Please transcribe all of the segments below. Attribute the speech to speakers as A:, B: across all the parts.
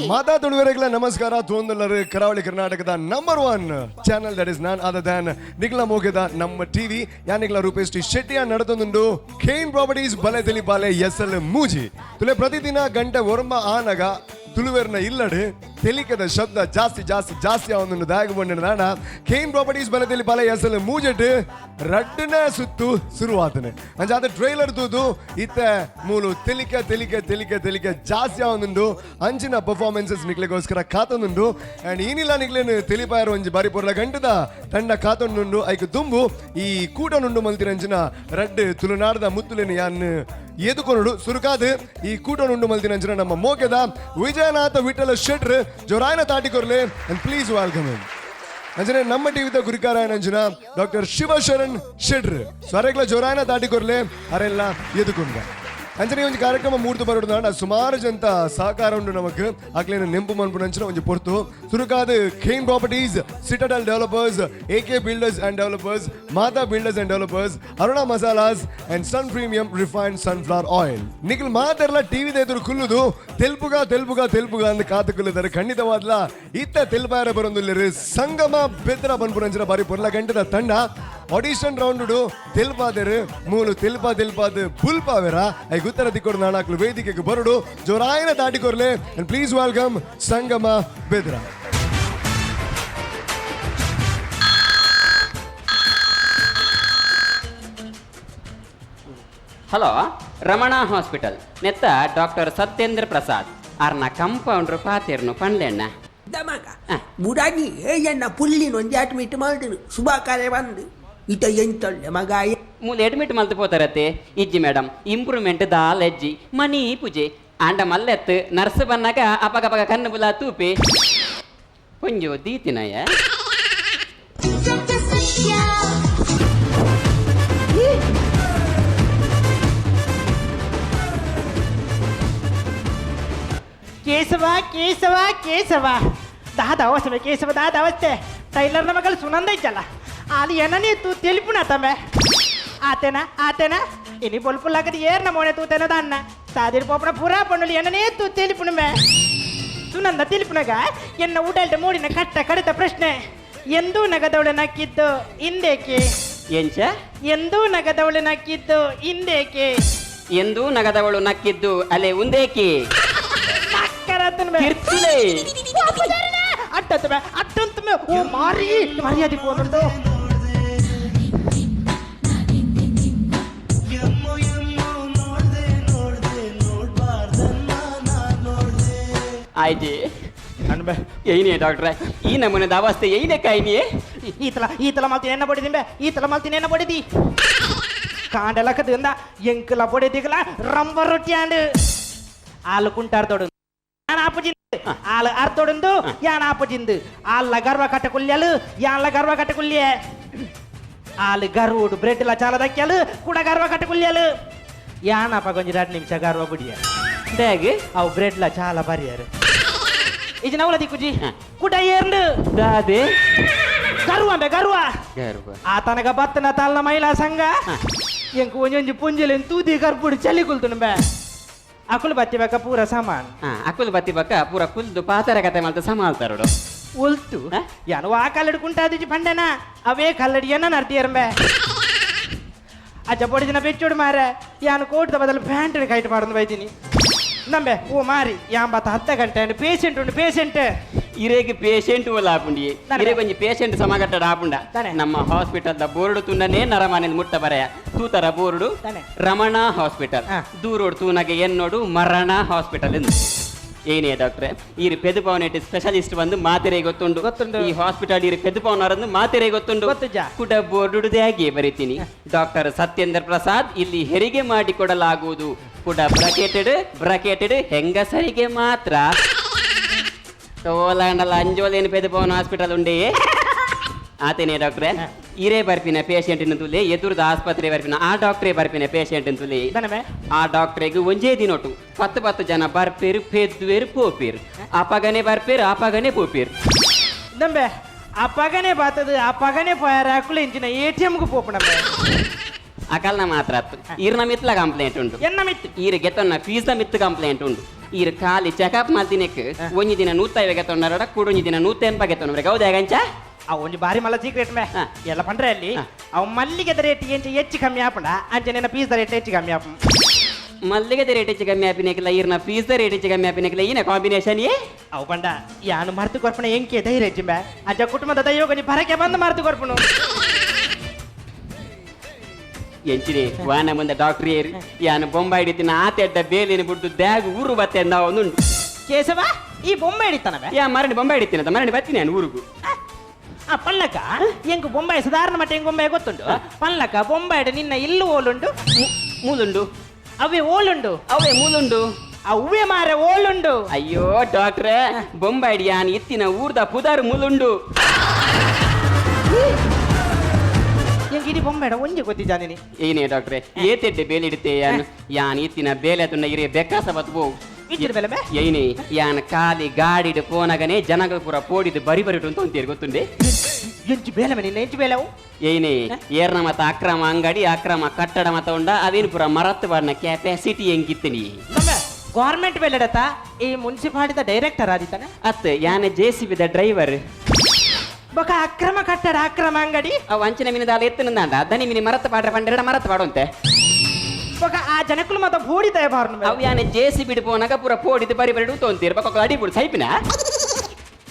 A: ಮಾತಾ ತುಳುವರೆಗಳ ನಮಸ್ಕಾರ. ತೋಂದಲ್ಲರು ಕರಾವಳಿ ಕರ್ನಾಟಕದ number one channel, that is none other than ನಿಗ್ಲ ಮೋಗೆದ ನಮ್ಮ ಟಿವಿ. ಯಾನಿಗ್ಲ ರೂಪೇಶ್ ಟಿ ಶೆಟ್ಟಿಯ ನಡೆದೊಂದುಂಡು ಖೇನ್ ಪ್ರಾಪರ್ಟೀಸ್ ಬಲೆ ತೆಲಿಪಾಲೆ ಎಸ್ ಎಲ್ ಮೂಜಿ ತುಲೆ. ಪ್ರತಿದಿನ ಗಂಟೆ ಒರ್ಂಬ ಆನಗ ತುಳುವೆರ್ನ ಇಲ್ಲಡು ತೆಲಿಕದ ಶಬ್ದ ಜಾಸ್ತಿ ಜಾಸ್ತಿ ಜಾಸ್ತಿ ಅವನನ್ನು ದಾಗ ಬಂಡ ನಾಡ ಖೇನ್ ಪ್ರಾಪರ್ಟೀಸ್ ಬಲೆ ತೆಲಿಪಾಲೆ ಎಸ್ ಎಲ್ ಮೂಜೆಟ್ ರಡ್ಡನೇ ಸುತ್ತು ಶುರುವಾತನೆ. ಅಂಚಾದ ಟ್ರೈಲರ್ ತೂದು ಇತ್ತ ಮೂಲು ತೆಲಿಕೆ ತೆಲಿಕೆ ತೆಲಿಕೆ ತೆಲಿಕೆ ಜಾಸ್ತಿ ಆವೊಂದುಂಡು. ಅಂಚಿನ ಪರ್ಫಾರ್ಮೆನ್ಸಸ್ ನಿಕ್ಲೆಗೋಸ್ಕರ ಕಾತೊಂದುಂಡು. ಅಂಡ್ ಏನಿಲ್ಲ, ನಿಕ್ಲೇನು ತೆಲಿಪಾಯರ ಒಂಜಿ ಬಾರಿ ಪೊರ್ಲ ಗಂಟದ ತಂಡ ಕಾತೊಂದುಂಡು. ಐಕ್ ದುಂಬು ಈ ಕೂಟನುಂಡು ಮಲ್ತಿನಂಚಿನ ರಡ್ಡ್ ತುಳುನಾಡದ ಮುತ್ತುಲೇನು ಯಾನ್ ಎದುಕೊನುಡು. ಸುರುಕಾದ್ ಈ ಕೂಟನುಂಡು ಮಲ್ತಿನಂಚಿನ ನಮ್ಮ ಮೋಕೆದ ವಿಜಯನಾಥ ವಿಠಲ ಶೆಟ್ರ್, ಜೋರಾಯನ ತಾಟಿ ಕೊರ್ಲೆ ಅಂಡ್ ಪ್ಲೀಸ್ welcome. ಅಂಚನೆ ನಮ್ಮ ಟಿವಿದ ಗುರಿಕಾರಾಯನಂಚಿನ ಡಾಕ್ಟರ್ ಶಿವಶರಣ್ ಶೆಟ್ರ್, ಸ್ವರೆಗ್ಲ ಜೋರಾಯನ ತಾಟಿ ಕೊರ್ಲೆ, ಅರೆಲ್ಲ ಎದುಕೊಂಡ. ಅಂಚನೆ ಒಂಜಿ ಕಾರ್ಯಕ್ರಮ ಮೂರ್ತು ಬರೋಡು ಸುಮಾರು ಜಂತ ಸಹಕಾರ ಉಂಡು ನಮಕ್. ಅಕ್ಲೇನ ನೆಂಪು ಮನ್ಪುನಂಚಿನ ಒಂಜಿ ಪೊರ್ತು. ಸುರುಕಾದ್ ಖೇನ್ properties, Citadel developers, A K builders and developers, Mata builders and developers, Aruna masalas and sun premium refined sunflower oil. Nikhil ಮಾತೆರ್ಲ TV ಎದುರು ಕುಲ್ಲುದು ತೆಲ್ಪುಗ ತೆಲ್ಪುಗ ತೆಲ್ಪುಗ ಅಂದ್ ಕಾತು ಕುಲ್ಲುದಾರೆ. ಖಂಡಿತವಾದ್ಲ ಇತ್ತ ತೆಲ್ಪಾಯರ ಬರೊಂದುಲ್ಲೆರ್ ಸಂಗಮ ಬೆದ್ರ ಬನ್ಪುನಂಚಿನ ಬಾರಿ ಪೊರ್ಲ ಗಂಟದ ತಂಡ. ಆಡಿಷನ್ ರೌಂಡ್ ತೆಲ್ಪಾದೆರ್, ಮೂಲು ತೆಲ್ಪಾ ತೆಲ್ಪಾದ್ ಬುಲ್ಪಾವೆರ. I ಗುತ್ತರ ದಿಕ್ಕೊಡು ನಾಣಾಕ್ಲು ವೇದಿಕೆಗೆ ಬರುಡು. ಜೋರಾಯನ ತಾಟಿ ಕೊರ್ಲೆ and please welcome Sangama Bedra.
B: Hello, Ramana hospital ನೆತ್ತ ಡಾಕ್ಟರ್ ಸತ್ಯೇಂದ್ರ ಪ್ರಸಾದ್ ಆರ್ನ ಕಂಪೌಂಡ್ರ್ ಪಾತೆರ್ನು, ಪಂಡ್ಲೆಣ್ಣ.
C: ದಮಕ ಬುಡಾನಿ ಎನ್ನ ಪುಲ್ಲಿನ ಒಂಜಿ ಅಡ್ಮಿಟ್ ಮಾಡಿದ್ರು ಸುಬಾಕಾರೆ ಬಂದು ಇಟ ಎಂತೊಳ್ಳೆ ಮಗ.
B: ಮೂಲ ಅಡ್ಮಿಟ್ ಮಲ್ತು ಪೋತಾರತ್ತೆ. ಇಜ್ಜಿ ಮೇಡಮ್, ಇಂಪ್ರೂವ್ಮೆಂಟ್ ದಾಲ್ ಎಜ್ಜಿ, ಮನಿ ಪೂಜೆ ಆಂಡ ಮಲ್ಲೆತ್ತು. ನರ್ಸ್ ಬನ್ನಾಗ ಅಪಗಪಗ ಕಣ್ಣು ಬುಲ ತೂಪೆ. ಪೊಂಜೋ ದೀತಿನಯ.
D: ಕೇಶವ ಕೇಶವ ಕೇಶವ, ದಾದ ಅವಸ್ಥೆ ಕೇಶವ, ದಾದ ಅವಸ್ಥೆ. ಟೈಲರ್ನ ಮಗಲು ಸುನಂದ ಇಜ್ಜಲ್ಲ, ಅಲ್ಲಿ ಏನನೇ ತೂ ತೆಲಿಪುನ ತಮ್ಮೆ ಆತೇನ ಆತೇನ. ಇನಿ ಬೊಲ್ಪುಲಾಗದ ಏರ್ನ ಮೋನೆ ತೂತೇನ ದಾನ್ನ ಸಾದಿರ್ ಪೋಪನ ಪೂರಾ ಪಣ್ಣುಲಿ ಏನನೇ ತೂ ತೆಲಿಪುನ ಮೇ ಸುನಂದ ತಿಳಿಪುನಗ. ಎನ್ನ ಉಡಲ್ದ ಮೂಡಿನ ಕಟ್ಟ ಕಡಿತ ಪ್ರಶ್ನೆ, ಎಂದೂ ನಗದವಳು ನಕ್ಕಿದ್ದು ಇಂದೇಕೆ?
B: ಎಂಚ?
D: ಎಂದೂ ನಗದವಳು ನಕ್ಕಿದ್ದು ಇಂದೇಕೆ?
B: ಎಂದೂ ನಗದವಳು ನಕ್ಕಿದ್ದು ಅಲೆ ಉಂದೇಕಿ.
D: ನಕ್ಕರತನ ಬೇ.
B: ಕಿರ್ತಿಲೆ.
D: ಅಟ್ಟತ್ತುವೆ ಅಟ್ಟಂತುಮೆ. ಓ ಮಾರಿ ಮರ್ಯಾದೆ ಹೋದದ್ದು.
B: ಆಯ್ತು.
D: ಅನ್ಬೆ.
B: ಏನೇ ಡಾಕ್ಟ್ರೆ, ಈ ನಮೂನೆದ ಅವಸ್ಥೆ ಏನೇ ಕಾಯಿನಿಯೇ?
D: ಈ ತಲ ಮಲ್ತೀನಿ ಎನ್ನ ಬಡಿದಿಂಬೆ, ಈ ತಲ ಮಲ್ತೀನಿ ಎನ್ನ ಬಡಿದಿ. ಕಾಂಡೆಲ ಕದಿಂದ ಎಂಕಲ ಬಡಿದಿಗಲ ರಂಬ ರೊಟ್ಟಿ ಆಂಡ್ ಆಲು ಕುಂಟಾರ್ದೊಡು ಯಾನ್ ಆಪುಜಿಂದು, ಆಲು ಅರ್ತೊಡುಂದು ಯಾನ್ ಆಪುಜಿಂದು. ಆಲ್ಲ ಗರ್ವ ಕಟ್ಟ ಕುಲ್ಯಲು, ಯಾನ್ಲ ಗರ್ವ ಕಟ್ಟ ಕುಲ್ಯೆ. ಆಲು ಗರ್ವುಡು ಬ್ರೆಡ್ ಲ ಚಾಲ ದಕ್ಕ್ಯಲು, ಕೂಡ ಗರ್ವ ಕಟ್ಟ ಕುಲ್ಯಲು. ಯಾನಪ್ಪ ಕೊಂಜಿ 2 ನಿಮಿಷ ಗರ್ವ ಬುಡಿಯ.
B: ಬ್ಯಾಗ್.
D: ಅವು ಬ್ರೆಡ್ ಲ ಚಾಲ ಬರಿಯರು ಇಜಿ ನವಲ ದಿಕ್ಕುಜಿ. ಕುಟ ಏರ್ಂಡು.
B: ದಾದೆ?
D: ಗರ್ವ ಅಂಬೆ, ಗರ್ವ.
B: ಗರ್ವ.
D: ಆತನಗ ಬತ್ತನ ತಲ್ಲ ಮಹಿಳಾ ಸಂಘ ಎಂಕ್ ಒಂಜೊಂಜಿ ಪುಂಜಲೆನ್ ತೂದಿ ಗರ್ಪುಡು ಚಲಿ ಕುಲ್ತುನು ಬೇ. ಅಕುಲು ಬತ್ತಿ ಬೇಕ ಪೂರ ಸಾಮಾನ್.
B: ಅಕುಲು ಬತ್ತಿ ಬಕ್ಕ ಪೂರ ಕುಲ್ದು ಪಾತರ ಕತೆ ಮಲ್ತ ಸಮಾಲ್ತಾರೋಡು.
D: ಒಲ್ತು. ಯಾನು ಆ ಕಲ್ಲಡಿ ಕುಂಟಾದಿಜಿ ಪಂಡನ, ಅವೇ ಕಲ್ಲಡಿ ಎನ್ನ ನರ್ತಿಯರಂಬೆ. ಅಜ್ಜ ಪೊಡಿದಿನ ಬೆಚ್ಚೋಡು ಮಾರೆ, ಯಾನು ಕೋಟ್ದ ಬದಲು ಪ್ಯಾಂಟ್ ಕೈಟ್ ಪಾಡೊಂದು ಬೈದಿನಿ ನಂಬೆ. ಓ ಮಾರಿ, ಯಾನ್ ಬತ್ತ 10 ಗಂಟೆ ಪೇಷಂಟ್ ಉಂಡು, ಪೇಷಂಟ್.
B: ಇರೇಗ್ ಪೇಷಂಟ್ ಒಲ್ಲ ಆಪುಂಡಿ.
D: ತಾನೆ.
B: ಇರೇ ಕೊಂಜಿ ಪೇಷಂಟ್ ಸಮಗಟ್ಟಡ ಆಪುಂಡ.
D: ತಾನೆ.
B: ನಮ್ಮ ಹಾಸ್ಪಿಟಲ್ the board ತುನ್ನನೇ ನರಮಾನೆ ಮುಟ್ಟ ಬರೆಯ ತೂತರ ಬೋರ್ಡು.
D: ತಾನೆ.
B: ರಮಣ ಹಾಸ್ಪಿಟಲ್. ದೂರೋಡು ತೂನಗೆ ಎನ್ನೋಡು ಮರಣ ಹಾಸ್ಪಿಟಲ್ ಎಂದು. ಏನೇ ಡಾಕ್ಟ್ರೆ, ಈ ಪೆದುಪವನೆಟ್ ಸ್ಪೆಷಲಿಸ್ಟ್ ಬಂದು ಮಾತೆರೆ ಗೊತ್ತುಂಡು.
D: ಗೊತ್ತುಂಡು.
B: ಈ ಹಾಸ್ಪಿಟಲ್ ಇರು ಪೆದುಪವನರಂದು ಮಾತೆರೆ ಗೊತ್ತುಂಡು.
D: ಗೊತ್ತುಜ.
B: ಕುಡ ಬೋರ್ಡು ಹಾಗೆ ಬರೀತೀನಿ, ಡಾಕ್ಟರ್ ಸತ್ಯೇಂದ್ರ ಪ್ರಸಾದ್, ಇಲ್ಲಿ ಹೆರಿಗೆ ಮಾಡಿಕೊಡಲಾಗುವುದು, ಕುಡ ಬ್ರಕೆಟೆಡ್ ಬ್ರಕೆಟೆಡ್ ಹೆಂಗಸರಿಗೆ ಮಾತ್ರ. ತೋಲಾಂಡಲ ಅಂಜೋಲೇನು ಪೆದುಪವನ ಹಾಸ್ಪಿಟಲ್ ಉಂಡೆ ಆತೇನೆ. ಡಾಕ್ಟ್ರೆ, ಇರೇ ಬರ್ಪಿನ ಪೇಷಂಟ್ ತುಲೆ, ಎದುರುದ ಆಸ್ಪತ್ರೆ ಬರ್ಪಿನ ಆ ಡಾಕ್ಟ್ರೇ ಬರ್ಪಿನ ಪೇಷಂಟ್ ತುಲೆ.
D: ದನಮೆ.
B: ಆ ಡಾಕ್ಟ್ರಿಗೆ ಒಂಜೇ ದಿನೊಟು ಪತ್ತು ಪತ್ತು ಜನ ಬರ್ಪೇರು, ಪೆದ್ದುವೇರು, ಪೋಪೇರು. ಅಪಗನೆ ಬರ್ಪೇರು, ಅಪಗನೆ ಪೋಪೇರು.
D: ನಂಬೆ, ಆ ಪಗನೆ ಬಾತದು ಆ ಪಗನೆ ಪೋಯಾರ ಅಕುಲು ಇಂಚಿನ ಎಟಿಎಂ ಗೂ ಪೋಪುಣ
B: ಅಕಲ್ನ ಮಾತ್ರ ಅತ್ತು ಈರ್ನ ಮಿತ್ಲ ಕಂಪ್ಲೇಂಟ್ ಉಂಟು
D: ಎನ್ನ ಮಿತ್ತು
B: ಈರು ಗೆತೊನ್ನ ಫೀಸ್ ಮಿತ್ತು ಕಂಪ್ಲೇಂಟ್ ಉಂಟು ಈರು ಖಾಲಿ ಚೆಕಪ್ ಮಲ್ತಿನೆಕ್ ಒಂಜಿ ದಿನ 150 ಗೆತೊನ್ನರಡ ಕೂಡೊಂಜಿ ದಿನ 180 ಗೆತೊನ್ನರ ಹೌದಾ ಗಂಚ
D: ಆ ಒಂಜಿ ಬಾರಿ ಮಲ್ಲ ಸೀಕ್ರೆಟ್ ಮೇ ಎಲ್ಲ ಪಂಡ್ರೆ ಅಲ್ಲಿ ಅವ್ ಮಲ್ಲಿಗೆದ ರೇಟ್ ಎಂಚ ಹೆಚ್ಚು ಕಮ್ಮಿ ಆಪುಂಡ ಅಂಚೆ ನಿನ್ನ ಪೀಸ್ ರೇಟ್ ಹೆಚ್ಚು ಕಮ್ಮಿ ಆಪು
B: ಮಲ್ಲಿಗೆದ ರೇಟ್ ಹೆಚ್ಚು ಕಮ್ಮಿ ಆಪಿನೆಕ್ಲ ಈರ್ನ ಫೀಸ್ ರೇಟ್ ಹೆಚ್ಚು ಕಮ್ಮಿ ಆಪಿನೆಕ್ಲ ಈನ ಕಾಂಬಿನೇಷನ್ ಏ
D: ಅವು ಪಂಡ ಯಾನು ಮರ್ತು ಕೊರ್ಪಣ ಎಂಕೆ ಧೈರ್ಯ ಜಿಂಬೆ ಅಂಚ ಕುಟುಂಬದ ದೈವಗನಿ ಬರಕೆ ಬಂದು ಮರ್ತು ಕೊರ್ಪಣು
B: ಎಂಚಿನಿ ವಾನ ಮುಂದೆ ಡಾಕ್ಟರ್ ಏರಿ ಯಾನು ಬೊಂಬಾಯಿ ಹಿಡಿತಿನ ಆತೆಡ್ಡ ಬೇಲಿನ ಬಿಟ್ಟು ದ್ಯಾಗ್ ಊರು ಬತ್ತೆ ಉಂಟು
D: ಕೇಶವ ಈ ಬೊಂಬೆ ಹಿಡಿತಾನವೆ
B: ಯಾ ಮರಣಿ ಬೊಂಬಾಯಿ ಹಿಡಿತೀನಂತ ಮರಣಿ ಬತ್ತೀನಿ ನಾನು ಊರುಗು
D: ಆ ಪಲ್ಲಕ ಎಂಕು ಬೊಂಬಾಯಿ ಸಾಧಾರಣ ಮಟ್ಟ ಎಂಕ್ ಬೊಂಬಾಯಿ ಗೊತ್ತುಂಟು ಪಲ್ಲಕ ಬೊಂಬಾಯಿಡ್ ನಿನ್ನ ಇಲ್ಲು ಓಲುಂಡು
B: ಮೂಲುಂಡು
D: ಅವೇ ಓಲುಂಡು
B: ಅವೇ ಮೂಲುಂಡು
D: ಅವೇ ಮಾರೆ ಓಲುಂಡು
B: ಅಯ್ಯೋ ಡಾಕ್ಟ್ರೆ ಬೊಂಬಾಯಿ ಯಾನ್ ಇತ್ತಿನ ಊರ್ದ ಪುದಾರು ಮೂಲುಂಡು
D: ಎಂಕ್ ಇಡೀ ಬೊಂಬಾಯಿಡ ಒಂಜಿ ಗೊತ್ತಿದ್ದಾನೆ
B: ಏನೇ ಡಾಕ್ಟ್ರೆ ಏತೆಡ್ಡೆ ಬೇಲೆ ಇಡುತ್ತೆ ಯಾನ್ ಯಾನ್ ಇತ್ತಿನ ಬೇಲೆ ತುನ್ನ ಇರೇ ಬೆಕ್ಕಾಸ ಬತ್ತು ಪೋವು
D: ಇಚ್ಚಿನ ಬೇಲೆ ಬೇ?
B: ಏನೇ ಯಾನ್ ಖಾಲಿ ಗಾಡಿಡ್ ಪೋನಗನೆ ಜನಗಳು ಪೂರ ಪೋಡಿದು ಬರಿ ಬರಿ ಅಂತ ಅಂತೀರಿ ಗೊತ್ತುಂಡೆ
D: ಎಂಚು ಬೇಲೆ ಮೇ ನಿನ್ನ ಎಂಚು ಬೇಲೆವು
B: ಏನೇ ಏರ್ನ ಮತ ಅಕ್ರಮ ಅಂಗಡಿ ಅಕ್ರಮ ಕಟ್ಟಡ ಮತ ಉಂಡ ಅವೇನು ಪೂರ ಮರತ್ತು ಬಾರ್ನ ಕೆಪಾಸಿಟಿ ಎಂಗಿತ್ತನಿ
D: ನಮ್ಮ ಗೌರ್ಮೆಂಟ್ ಬೇಲೆಡತ ಈ ಮುನ್ಸಿಪಾಲಿಟಿದ ಡೈರೆಕ್ಟರ್ ಆದಿತ್ತಾನೆ
B: ಅತ್ ಯಾನ ಜೆ ಸಿ ಬಿದ ಡ್ರೈವರ್
D: ಬೊಕ ಅಕ್ರಮ ಕಟ್ಟಡ ಅಕ್ರಮ ಅಂಗಡಿ
B: ಅವು ಅಂಚಿನ ಮಿನಿದ ಎತ್ತನಂದ ದನಿ ಮಿನಿ ಮರತ್ತ ಪಾಡ್ರೆ ಪಂಡೆರಡ ಮರತ್ತ ಪಾಡುವಂತೆ
D: ಬೊಕ ಆ ಜನಕುಲು ಮತ ಪೋಡಿ ತಯಬಾರ್ನು
B: ಅವು ಯಾನೆ ಜೆ ಸಿ ಬಿಡ್ ಪೋನಾಗ ಪೂರ ಪೋಡಿದು ಬರಿ ಬರಿ ತೋಂತೀರ್ ಬೊಕ ಅಡಿ ಬಿಡು ಸೈಪಿನ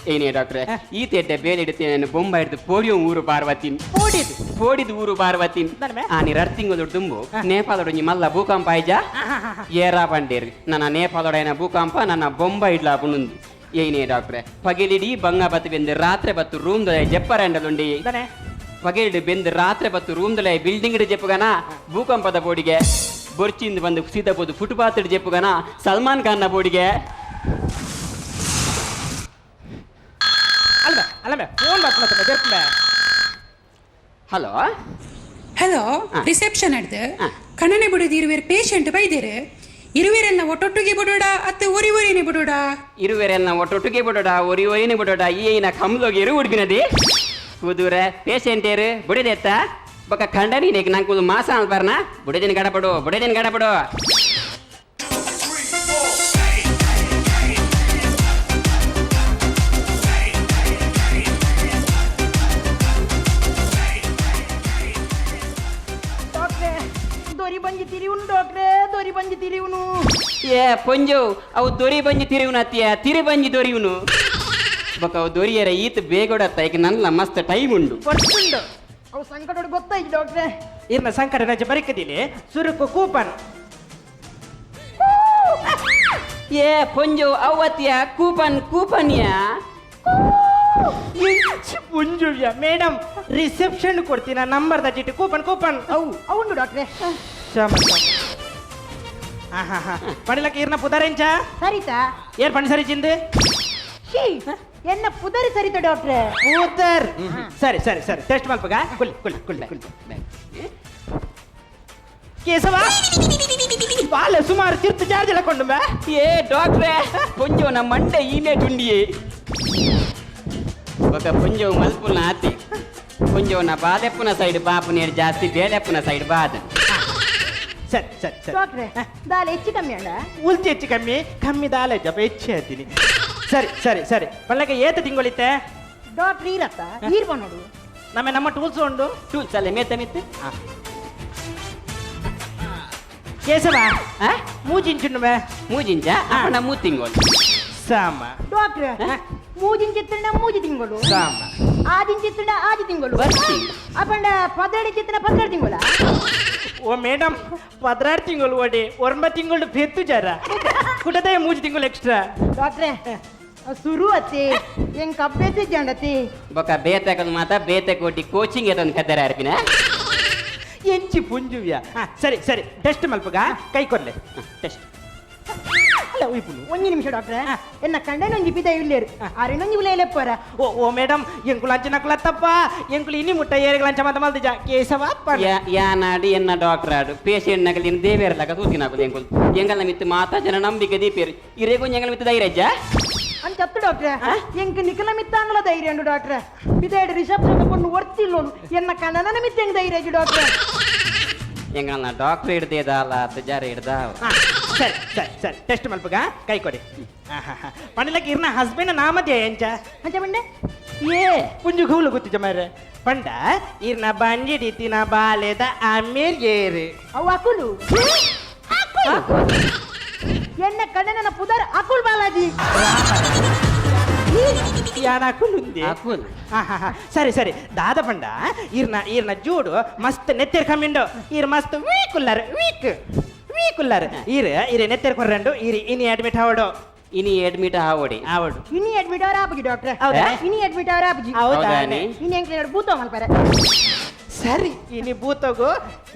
B: ಏನೇ ಡಾಕ್ಟ್ರೆ ಈ ತೇಟೆ ಬೇಲೆ ಇಡುತ್ತೇನೆ ಬೊಂಬ ಹಿಡಿದು ಪೋಡಿಯೋ ಊರು ಪಾರ್ವತಿನ್
D: ಪೋಡಿದು
B: ಪೋಡಿದ ಊರು ಪಾರ್ವತಿನ್
D: ದಾನೆ?
B: ಆನಿ ರಡ್ತಿಂಗಳು ದುಂಬು ನೇಪಾಳದೊಂಜಿ ಮಲ್ಲ ಭೂಕಂಪ ಆಯ್ಜಾ ಏರಾ ಪಂಡೇರ್ ನನ್ನ ನೇಪಾಳದೊಡೆಯನ ಭೂಕಂಪ ನನ್ನ ಬೊಂಬ ಇಡ್ಲಾ ಪುಣುಂದು ಏನೇ ಡಾಕ್ಟ್ರೆ ಪಗೆಲಿಡಿ ಬಂಗ ಬತ್ತು ಬೆಂದು ರಾತ್ರಿ ಬತ್ತು ರೂಮ್ ದೊಲೆ ಜಪ್ಪರಂಡಲುಂಡಿ
D: ದಾನೆ?
B: ಪಗೆಲಿಡಿ ಬೆಂದು ರಾತ್ರಿ ಬತ್ತು ರೂಮ್ ದೊಲೆ ಬಿಲ್ಡಿಂಗ್ ಜೆಪ್ಪುಗನ ಭೂಕಂಪದ ಬೋಡಿಗೆ ಬೊರ್ಚಿಂದ ಬಂದು ಸೀದಾ ಬೋದು ಫುಟ್ಪಾತ್ ಜೆಪ್ಪುಗನ ಸಲ್ಮಾನ್ ಖಾನ್ನ ಬೋಡಿಗೆ
D: ಅಲ್ವೇ ಅಲ್ಲಮೆ ಫೋನ್ ಬರ್ಪುಣ ಜೆಪ್ಪೆ
B: ಹಲೋ
E: ಹಲೋ
B: ಆ.
E: ರಿಸೆಪ್ಷನ್ ಅಡ್ದು
B: ಆ.
E: ಕಣ್ಣನೆ ಬಿಡುದು ಇರುವೇರು ಪೇಷಂಟ್ ಬೈದೇರು ಇರುವೇರೆಲ್ಲ ಒಟ್ಟೊಟ್ಟಿಗೆ ಬಿಡೋಡ ಅತ್ತೆ ಒರಿ ಒರಿನೇ ಬಿಡೋಡ
B: ಇರುವೆರೆಲ್ಲ ಒಟ್ಟೊಟ್ಟಿಗೆ ಬಿಡೋಡ ಒರಿ ಒರಿನೇ ಬಿಡೋಡ ಈ ಏನ ಕಮ್ಲೋಗಿ ಇರು ಉಡ್ಬಿನದಿ ಕುದುರೆ ಪೇಷಂಟ್ ಏರು ಬುಡಿದೆತ್ತ ಬೊಕ ಖಂಡನಿ ನೀಕ್ ನಂಗೆ ಮಾಸ ಅಲ್ಬಾರ್ನ ಬುಡಿದಿನ ಗಡಪಡು ಬುಡಿದಿನ ಗಡಪಡು
D: ಡಾಕ್ಟ್ರೆ ದೊರಿ ಬಂಜಿ ತಿರಿವುನು ಡಾಕ್ಟ್ರೆ ದೊರಿ ಬಂಜಿ ತಿರಿವುನು
B: ಏ ಪೊಂಜು ಅವು ದೊರಿ ಬಂಜಿ ತಿರುವುನತ್ತಿಯ ತಿರು ಬಂಜಿ ದೊರಿಯುನು ಬೊಕ ಅವು ದೊರಿಯರ ಈತ ಬೇಗೊಡತ್ತ ಈಗ ನನ್ನ ಮಸ್ತ್ ಟೈಮ್ ಉಂಡು
D: ಗೊತ್ತುಂಡು
F: ಅವು ಸಂಕಟ ಗೊತ್ತಾಯ್ತು ಡಾಕ್ಟ್ರೆ
D: ಇರ್ನ ಸಂಕಟ ರಜೆ ಬರಿಕದಿಲಿ ಸುರುಕು ಕೂಪನ್
B: ಏ ಪೊಂಜು ಅವತ್ತಿಯ ಕೂಪನ್ ಕೂಪನ್ಯಾ
D: ಪುಂಜುವ್ಯ ಮೇಡಮ್ ರಿಸೆಪ್ಷನ್ ಕೊಡ್ತೀನ ನಂಬರ್ ಚೀಟಿ ಕೂಪನ್ ಕೂಪನ್
F: ಅವು ಅವುಂಡು ಡಾಕ್ಟ್ರೆ
D: ಶ್ಯಾಮ ಹಾ ಹಾ ಪಡಿಲಕ್ಕ ಇರ್ನ ಪುದರೆಂಚ
F: ಸರಿತಾ
D: ಏರ್ ಪಣಿ ಸರಿ ಚಿಂದು
F: ಶೀ ಎನ್ನ ಪುದರಿ ಸರಿತಾ ಡಾಕ್ಟ್ರೆ
D: ಪುದರ್ ಸರಿ ಸರಿ ಸರಿ ಟೆಸ್ಟ್ ಮಲ್ಪಗ ಕುಲ್ ಕುಲ್ ಕುಲ್ ಕುಲ್ ಕೇಶವ ಬಾಲ ಸುಮಾರು ತಿರ್ತು ಚಾರ್ಜ್ ಎಲ್ಲ ಕೊಂಡು ಬಾ
B: ಏ ಡಾಕ್ಟ್ರೆ ಪೊಂಜು ನಮ್ಮ ಮಂಡೆ ಈಮೆ ತುಂಡಿಯೇ ఒక పుంజం మలుపున ఆతి పుంజం నా బాధెప్పున సైడ్ బాపు నేను జాస్తి ಬೇಲೆಪ್ಪನ ಸೈಡ್ ಬಾದ
D: ಸರಿ ಸರಿ ಸರಿ
F: ಡಾಕ್ಟ್ರೆ ದಾಲ್ ಹೆಚ್ಚು ಕಮ್ಮಿ ಅಣ್ಣ
D: ಉಲ್ತಿ ಹೆಚ್ಚು ಕಮ್ಮಿ ಕಮ್ಮಿ ದಾಲ ಜಪ ಹೆಚ್ಚು ಹೇಳ್ತೀನಿ ಸರಿ ಸರಿ ಸರಿ ಪಲ್ಲಕ್ಕೆ ಏತ ತಿಂಗಳಿತ್ತೆ
F: ಡಾಕ್ಟ್ರ್ ಈರತ್ತ ಈರ್ಪ ನೋಡು
D: ನಮ್ಮ ನಮ್ಮ ಟೂಲ್ಸ್ ಉಂಡು
B: ಟೂಲ್ಸ್ ಅಲ್ಲೇ ಮೇತ ಮೆತ್ತು
D: ಕೇಶವ
B: ಆ?
D: ಮೂಜಿಂಚುಂಡು ಮೇ
B: ಮೂಜಿಂಚ ಅಪ್ಪಣ ಮೂ ತಿಂಗಳು
D: ಸಾಮ
F: ಡಾಕ್ಟ್ರೆ ಮೂಜಿಂಚಿತ್ತಂಡ ಮೂಜಿ ತಿಂಗಳು
D: ಸಾಮ
F: ಆದಿಂಚಿತ್ತಂಡ ಆಜಿ ತಿಂಗಳು
B: ಬರ್ತಿ.
F: ಅಪ್ಪಂಡ ಪದ್ರಡಿ ಚಿತ್ತನ ಪದ್ರಡಿ ತಿಂಗಳ
D: ಓ ಮೇಡಮ್ ಪದ್ರಾರು ತಿಂಗಳು ಓಡಿ ಒಂಬತ್ತು ತಿಂಗಳು ಫೆತ್ತು ಜರ ಕುಟದೇ ಮೂಜಿ ತಿಂಗಳು ಎಕ್ಸ್ಟ್ರಾ
F: ಡಾಕ್ಟ್ರೆ ಸುರು ಅತ್ತಿ ಹೆಂಗ್ ಅಭ್ಯಾಸ ಜಾಂಡತಿ
B: ಬೊಕ ಬೇತಕಲ್ ಮಾತ ಬೇತೆ ಕೋಟಿ ಕೋಚಿಂಗ್ ಎತ್ತೊಂದು ಕದ್ದರ ಅರ್ಪಿನ
D: ಎಂಚಿ ಪುಂಜುವ್ಯ ಹಾ, ಸರಿ ಸರಿ ಟೆಸ್ಟ್ ಮಲ್ಪಗ ಕೈ ಕೊಡ್ಲೆ ಟೆಸ್ಟ್ ಅಲ್ಲ ಉಯ್ಪುನು
F: ಒಂಜಿ ನಿಮಿಷ ಡಾಕ್ಟ್ರೆ ಎನ್ನ ಕಂಡನೊಂಜಿ ಪಿದ ಇಲ್ಲೇರು ಆರೆನೊಂಜಿ ಉಲೇಲೆಪ್ಪರ
D: ಓ ಓ ಮೇಡಮ್ ಎಂಕುಲು ಅಂಚ ನಕುಲತ್ತಪ್ಪ ಎಂಕುಲು ಇನಿ ಮುಟ್ಟ ಏರಿಗಳ ಅಂಚ ಮಾತ ಮಲ್ದಿಜ ಕೇಶವ ಪಣ
B: ಯಾ ನಾಡು ಎನ್ನ ಡಾಕ್ಟರ್ ಆಡು ಪೇಷಂಟ್ ನಗಲಿನ ದೇವೇರ್ಲಕ ತೂತಿನಾಕುದು ಎಂಕುಲು ಎಂಗಲ್ನ ಮಿತ್ತು ಮಾತಾ ಜನ ನಂಬಿಕೆ ದೀಪೇರು ಇರೇಗು ಎಂಗಲ್ ಮಿತ್ತು ಧೈರ್ಯಜ್ಜ
F: ಅಂಚತ್ತು ಡಾಕ್ಟ್ರೆ, ಎಂಕ್ ನಿಖಲ ಮಿತ್ತಾಂಡಲ ಧೈರ್ಯ ಉಂಡು ಡಾಕ್ಟ್ರೆ. ಬಿದೇಡು ರಿಸೆಪ್ಷನ್ ಪೊಣ್ಣು ಒರ್ತಿಲ್ಲೋನು ಎನ್ನ ಕಣ್ಣನ ಮಿತ್ತ ಹೆಂಗ್ ಧೈರ್ಯ ಇಜ್ಜಿ ಡಾಕ್ಟ್ರೆ.
B: ಎಂಗಲ್ನ ಡಾಕ್ಟರ್ ಹಿಡ್ದೇದಲ್ಲ, ತುಜಾರ ಹಿಡ್ದ.
D: ಸರಿ ಸರಿ ಸರಿ, ಟೆಸ್ಟ್ ಮಲ್ಪಗ ಕೈ ಕೊಡಿ. ಪಂಡಲಕ್ಕೆ ಇರ್ನ ಹಸ್ಬೆಂಡ್ ನಾಮಧ್ಯ ಎಂಚ?
F: ಅಂಚ ಬಂಡೆ.
D: ಏ ಪುಂಜು ಗೂಲು ಗೊತ್ತಿಜ ಮಾರ್ರೆ. ಪಂಡ ಇರ್ನ ಬಂಜಿಡಿ ತಿನ ಬಾಲೆದ ಆಮೇಲ್ ಏರು?
F: ಅವು ಅಕುಲು. ಎನ್ನ ಕಣ್ಣನ ಪುದರ್ ಅಕುಲ್ ಬಾಲಾಜಿ.
D: ಯಾನ ಅಕುಲ್ ಉಂದೆ?
B: ಅಕುಲ್.
D: ಸರಿ ಸರಿ, ದಾದ ಪಂಡ ಇರ್ನ ಇರ್ನ ಜೋಡು ಮಸ್ತ್ ನೆತ್ತೆರ್ ಕಮ್ಮಿಂಡು. ಇರ್ ಮಸ್ತ್ ವೀಕ್ ಉಲ್ಲಾರ, ವೀಕ್ ವೀಕ್ ಉಲ್ಲಾರ. ಇರ್ ಇರ್ ನೆತ್ತೆರ್ ಕೊರ್ರಂಡು. ಇರ್ ಇನಿ ಅಡ್ಮಿಟ್ ಆವಡು.
B: ಇನಿ ಅಡ್ಮಿಟ್ ಆವಡಿ.
D: ಆವಡು.
F: ಇನಿ ಅಡ್ಮಿಟ್ ಅವರ ಆಪುಜಿ ಡಾಕ್ಟ್ರೆ.
D: ಹೌದಾ?
F: ಇನಿ ಅಡ್ಮಿಟ್ ಅವರ ಆಪುಜಿ.
D: ಹೌದಾ?
B: ಹೌದಾನೆ?
F: ಇನಿ ಎಂಕ್ಲೆ ಭೂತ ಮಲ್ಪರೆ.
D: ಸರಿ, ಇನಿ ಭೂತಗು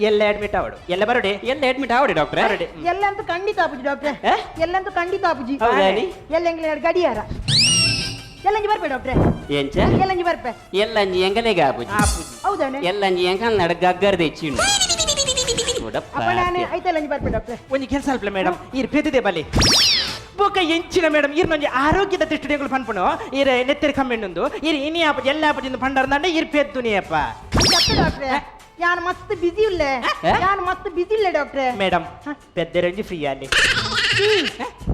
D: ಎಲ್ಲ ಅಡ್ಮಿಟ್ ಆವಡು. ಎಲ್ಲ ಬರೋಡಿ.
B: ಎಲ್ಲ ಅಡ್ಮಿಟ್ ಆವಡಿ ಡಾಕ್ಟ್ರೆ.
D: ಬರೋಡಿ.
F: ಎಲ್ಲಂತೂ ಖಂಡಿತ ಆಪುಜಿ ಡಾಕ್ಟ್ರೆ.
B: ಏ?
F: ಎಲ್ಲಂತೂ ಖಂಡಿತ ಆಪುಜಿ.
B: ಹೌದಾನಿ?
F: ಎಲ್ಲ ಎಂಕ್ಲೆ ಗಡಿಯಾರ. ಎಲ್ಲಂಜಿ ಬರ್ಪೆ ಡಾಕ್ಟ್ರೆ.
B: ಎಂಚ?
F: ಎಲ್ಲಂಜಿ ಬರ್ಪೆ.
B: ಎಲ್ಲಂಜಿ ಎಂಗಲೆಗೆ ಆಪುಜಿ.
D: ಆಪುಜಿ.
F: ಹೌದಾನೆ?
B: ಎಲ್ಲಂಜಿ ಎಂಕಲ್ ನಡ ಗಗ್ಗರ್ ತೆಚ್ಚಿಂಡು.
F: ಅಪ್ಪ ನಾನು ಐತೆಲ್ಲಂಜಿ ಬರ್ಪೆ ಡಾಕ್ಟ್ರೆ.
D: ಒಂಜಿ ಕೆಲಸ ಅಲ್ಪ ಮೇಡಮ್, ಇರ್ ಪೆದ್ದಿದೆ ಬಲಿ ಬೊಕ ಎಂಚಿನ ಮೇಡಮ್, ಇರ್ ಒಂಜಿ ಆರೋಗ್ಯದ ದೃಷ್ಟಿಡ್ ಪನ್ಪುನು. ಇರ್ ನೆತ್ತೆರ್ ಕಮ್ಮಿಂಡುಂದು. ಇರ್ ಇನಿ ಆಪುಜಿ, ಎಲ್ಲ ಆಪುಜಿ ಪಂಡರ್ದಂಡ ಇರ್ ಪೆದ್ದುನಿ ಅಪ್ಪ.
F: ಅಂಚತ್ತು ಡಾಕ್ಟ್ರೆ, ಯಾನ್ ಮಸ್ತ್ ಬಿಸಿ ಉಲ್ಲೆ.
B: ಏ?
F: ಯಾನ್ ಮಸ್ತ್ ಬಿಸಿ ಇಲ್ಲ ಡಾಕ್ಟ್ರೆ.
D: ಮೇಡಮ್, ಪೆದ್ದೆರೊಂಜಿ ಫ್ರೀ ಅಲ್ಲಿ.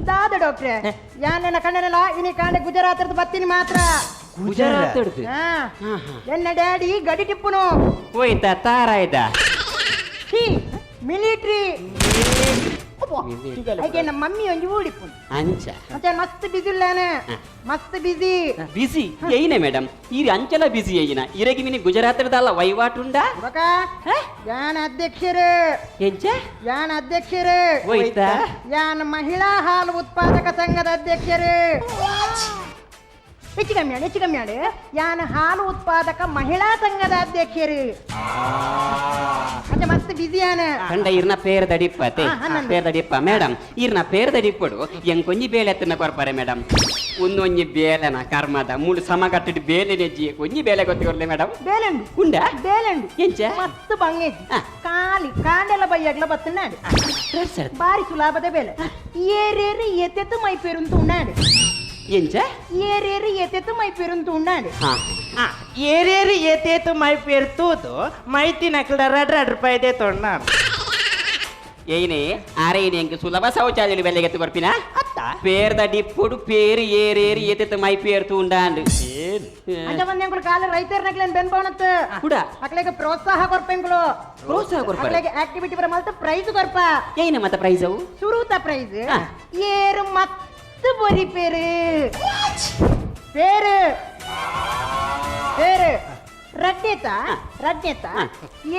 F: ದಾದ ಡಾಕ್ಟ್ರೆ, ಯಾನ್ ನನ್ನ ಕಣ್ಣನೆಲ್ಲ ಇನಿ ಕಾಂಡೆ ಗುಜರಾತ್ ಬತ್ತೀನಿ ಮಾತ್ರ.
B: ಗುಜರಾತ್?
F: ಹಾ. ಎನ್ನ ಡ್ಯಾಡಿ ಗಡಿ ಟಿಪ್ಪುನು.
B: ಹೋಯ್ತ ತಾರಾಯ್ದ?
F: ಮಿಲಿಟ್ರಿ. ಐಕೆ ನಮ್ಮ ಮಮ್ಮಿ ಒಂಜಿ ಊಡಿಪ್ಪುನು.
B: ಅಂಚ?
F: ಮತ್ತೆ ಮಸ್ತ್ ಬಿಸಿ ಉಲ್ಲೇನೆ, ಮಸ್ತ್ ಬಿಸಿ.
B: ಬಿಸಿ ಏಯ್ನೆ ಮೇಡಮ್, ಈ ಅಂಚಲ ಬಿಸಿ ಏಯಿನ ಇರಗಿ ಮಿನಿ ಗುಜರಾತ್ರದಲ್ಲ ವಹಿವಾಟುಂಡ?
F: ಬೊಕ ಯಾನ್ ಅಧ್ಯಕ್ಷರು.
B: ಎಂಚ?
F: ಯಾನ್ ಅಧ್ಯಕ್ಷರು.
B: ಹೋಯ್ತ?
F: ಯಾನ್ ಮಹಿಳಾ ಹಾಲು ಉತ್ಪಾದಕ ಸಂಘದ ಅಧ್ಯಕ್ಷರು. ಹೆಚ್ಚು ಕಮ್ಮಿ ಆಡು, ಹೆಚ್ಚು ಕಮ್ಮಿ ಆಡು. ಯಾನ್ ಹಾಲು ಉತ್ಪಾದಕ ಮಹಿಳಾ ಸಂಘದ ಅಧ್ಯಕ್ಷರು. ಮತ್ತೆ ಮಸ್ತ್ ಬಿಸಿ ಯಾನ್.
B: ಕಂಡ ಇರ್ನ ಪೇರ್ ದಡಿಪ್ಪ ತೇ.
F: ಹಾ, ಹನ್ನೊಂದು.
B: ಪೇರ್ ದಡಿಪ್ಪ ಮೇಡಮ್, ಇರ್ನ ಪೇರ್ ದಡಿಪ್ಪಡು ಎಂಕೊಂಜಿ ಬೇಲೆ ಎತ್ತನ ಕೊರ್ಪಾರೆ ಮೇಡಮ್. ಒಂದೊಂಜಿ ಬೇಲೆನ ಕರ್ಮದ ಮೂಳು ಸಮ ಕಟ್ಟಿಟ್ಟು ಬೇಲೆ ನೆಜ್ಜಿ ಒಂಜಿ ಬೇಲೆ ಗೊತ್ತಿಕೊರ್ಲೆ ಮೇಡಮ್.
F: ಬೇಲೆಂಡು.
B: ಉಂಡ?
F: ಬೇಲೆಂಡು.
B: ಎಂಚ?
F: ಮಸ್ತ್ ಬಂಗೇಜಿ.
B: ಹಾ.
F: ಕಾಲಿ ಕಾಂಡೆಲ ಬೈಯಾಗ್ಲ ಬತ್ತನಾಡು.
B: ಸರ್.
F: ಬಾರಿ ಸುಲಾಭದ ಬೇಲೆ. ಏರೇರು ಎತ್ತೆತ್ತು ಮೈ ಪೇರುಂತು ಉಣ್ಣಾಡು.
B: ಎಂಚ?
F: ಏರೇರು ಎತ್ತೆತ್ತು ಮೈ ಪೇರುಂತು ಉಣ್ಣಾಡು.
B: ಹಾ.
D: ಏರೇರು ಏತೇತು ಮೈ ಪೇರ್ ತೂದು ಮೈತಿ ನಕಲ್ದ ರಡ್ ರಡ್ ರೂಪಾಯಿ they ತೊಣ್ಣ.
B: ಏನೇ ಆರೆ ಎಂಕ್ ಸುಲಭ ಶೌಚಾಲಯ ಬೆಲೆಗೆ ಎತ್ತು ಕೊರ್ಪಿನ?
D: ಅತ್ತ.
B: ಪೇರ್ದ ಡಿಪ್ಪುಡು ಪೇರು ಏರೇರು ಎತ್ತೆತ್ತು ಮೈ ಪೇರ್ ತೂಂಡಾಂಡು.
F: ಅಂಚ ಬಂದ ಎಂಕುಲು ಕಾಲ ರೈತರ ನಕ್ಲೇನ್ ಬೆನ್ಪವನತ್ತು.
B: ಕುಡ?
F: ಅಕ್ಲೆಗೆ ಪ್ರೋತ್ಸಾಹ ಕೊರ್ಪ ಎಂಕುಲು.
B: ಪ್ರೋತ್ಸಾಹ ಕೊರ್ಪರೆ?
F: ಅಕ್ಲೆಗೆ ಆಕ್ಟಿವಿಟಿ ಬರ ಮಲ್ತ ಪ್ರೈಸ್ ಕೊರ್ಪ.
B: ಏನ ಮತ್ತ ಪ್ರೈಸ್ ಅವು?
F: ಸುರೂತ ಪ್ರೈಸ್.
B: ಹಾ.
F: ಏರು ಮಸ್ತ್ ಬೊರಿ ಪೇರು ಪೇರು ಪೇರು ರಡ್ಡೆತ ರಡ್ಡೆತ.
B: ಹಾ.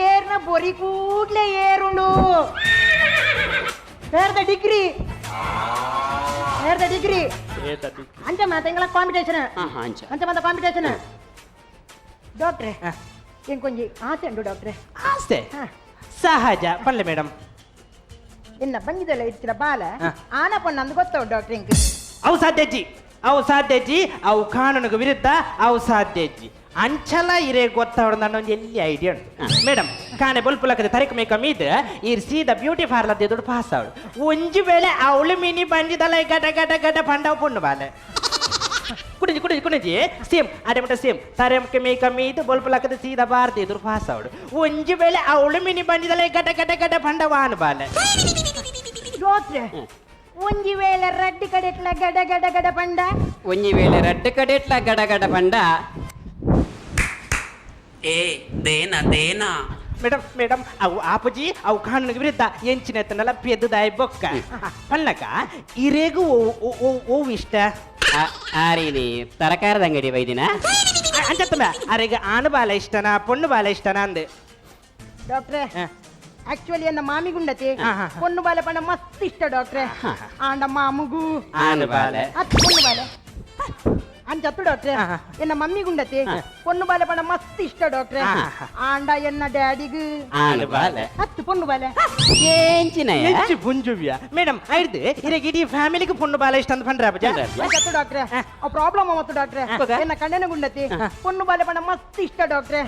F: ಏರ್ನ ಬೊರಿ ಕೂಡ್ಲೆ ಏರುಂಡು. ಪೇರ್ದ ಡಿಗ್ರಿ, ಪೇರ್ದ ಡಿಗ್ರಿ. ಅಂಚ ಮಾತ ಎಂಗಳ ಕಾಂಪಿಟೇಷನ್.
B: ಹಾ ಹಾ ಅಂಚ.
F: ಅಂಚ ಮಾತ ಕಾಂಪಿಟೇಷನ್ ಡಾಕ್ಟ್ರೆ. ಎಂಕೊಂಜಿ ಆಸೆ ಉಂಟು ಡಾಕ್ಟ್ರೆ.
D: ಆಸ್ತೆ?
F: ಹಾ.
D: ಸಹಜ, ಪಲ್ಲೆ ಮೇಡಮ್.
F: ಎನ್ನ ಬಂಗಿದೆಲ್ಲ ಇಚ್ಚಿದ ಬಾಲ
D: ಹಾ.
F: ಆನ ಪೊಣ್ಣಂದು ಗೊತ್ತವು ಡಾಕ್ಟ್ರೆ ಇಂಕ್.
D: ಅವು ಸಾಧ್ಯಜ್ಜಿ, ಅವು ಸಾಧ್ಯಜ್ಜಿ. ಅವು ಕಾನೂನಿಗೆ ವಿರುದ್ಧ, ಅವು ಸಾಧ್ಯಜ್ಜಿ. ಅಂಚಲ ಇರೇ ಗೊತ್ತಾವಡ ನನ್ನ ಒಂದು ಎಲ್ಲಿ ಐಡಿಯಾ ಉಂಟು ಮೇಡಮ್. ಕಾನೆ ಬೊಲ್ಪುಲಕದ ತರಿಕ್ ಮೇಕ ಮೀದ್ ಇರ್ ಸೀದಾ ಬ್ಯೂಟಿ ಪಾರ್ಲರ್ ದುಡ್ಡು ಪಾಸ್ ಅವಳು. ಒಂಜಿ ವೇಳೆ ಅವಳು ಮಿನಿ ಬಂಜಿದಲ್ಲ ಗಡ ಗಡ ಗಡ ಪಂಡವ ಪೊಣ್ಣು ಬಾಲೆ. ಕುಡಿಜಿ ಕುಡಿಜಿ ಕುಡಿಜಿ ಸೇಮ್ ಅದೇ ಮಟ್ಟ ಸೇಮ್ ತರೆಮಕ್ಕೆ ಮೇಕ ಮೀದ್ ಬೊಲ್ಪುಲಕದ ಸೀದಾ ಬಾರ್ದು ಎದುರು ಪಾಸ್ ಅವಳು. ಒಂಜಿ ವೇಳೆ ಅವಳು ಮಿನಿ ಬಂಜಿದಲ್ಲ ಗಡ ಗಡ ಗಡ ಪಂಡವಾನು ಬಾಲೆ.
F: ಡಾಕ್ಟ್ರೆ, ಒಂಜಿ ವೇಳೆ ರಡ್ಡಿ ಕಡೆಟ್ಲ ಗಡ ಗಡ ಗಡ ಪಂಡ?
B: ಒಂಜಿ ವೇಳೆ ರಡ್ಡು ಕಡೆಟ್ಲ ಗಡ ಗಡ ಪಂಡ?
G: ಏ ದೇನ ದೇನ.
D: ಮೇಡಮ್ ಮೇಡಮ್, ಅವು ಆಪುಜಿ, ಅವು ಕಾನೂನಿಗೆ ವಿರುದ್ಧ. ಎಂಚಿನ ಎತ್ತನಲ್ಲ ಪೆದ್ದುದಾಯಿ ಬೊಕ್ಕ ಪಲ್ಲಕ ಇರೇಗು ಓ ಇಷ್ಟ.
B: ಆರೀನಿ ತರಕಾರದ ಅಂಗಡಿ ಬೈದಿನ.
D: ಅಂಚತ್ತಮ್ಮ, ಅರೆಗ ಆನು ಬಾಲ ಇಷ್ಟನಾ ಪೊಣ್ಣು ಬಾಲ ಇಷ್ಟನಾ ಅಂದೆ.
F: ಡಾಕ್ಟ್ರೆ,
D: ಹಾ.
F: ಆಕ್ಚುಲಿ ಎನ್ನ ಮಾಮಿಗುಂಡತಿ.
D: ಹಾ, ಹಾ, ಹಾ.
F: ಪೊಣ್ಣು ಬಾಲೆ ಪಂಡ ಮಸ್ತ್ ಇಷ್ಟ ಡಾಕ್ಟ್ರೆ. ಆಂಡ ಮಾಮುಗು
B: ಆನು ಬಾಲೆ.
F: ಅತ್ ಪೊಣ್ಣು ಬಾಲೆ ಅಂಚತ್ತು ಡಾಕ್ಟ್ರೆ.
D: ಹಾ, ಹಾ.
F: ಎನ್ನ ಮಮ್ಮಿಗುಂಡತಿ, ಪೊಣ್ಣು ಬಾಲೆ ಪಂಡ ಮಸ್ತ್ ಇಷ್ಟ ಡಾಕ್ಟ್ರೆ.
D: ಹಾ, ಹಾ.
F: ಆಂಡ ಎನ್ನ ಡ್ಯಾಡಿಗ್
B: ಆನು ಬಾಲೆ.
F: ಹತ್ತು ಪೊಣ್ಣು ಬಾಲೆ.
B: ಎಂಚಿನ?
D: ಎಂಚಿ ಪುಂಜುವ್ಯ ಮೇಡಮ್, ಐಡ್ದು ಇರೆಗ್ ಇಡೀ ಫ್ಯಾಮಿಲಿಗೆ ಪೊಣ್ಣು ಬಾಲ ಇಷ್ಟ ಅಂತ ಪಂಡ್ರೆ ಅಪ್ಪಜ.
F: ಅಂಚತ್ತು ಡಾಕ್ಟ್ರೆ, ಆ ಪ್ರಾಬ್ಲಮ್ ಅವತ್ತು ಡಾಕ್ಟ್ರೆ. ಎನ್ನ ಕಣ್ಣನ ಗುಂಡತಿ, ಪೊಣ್ಣು ಬಾಲೆ ಪಂಡ ಮಸ್ತ್ ಇಷ್ಟ ಡಾಕ್ಟ್ರೆ.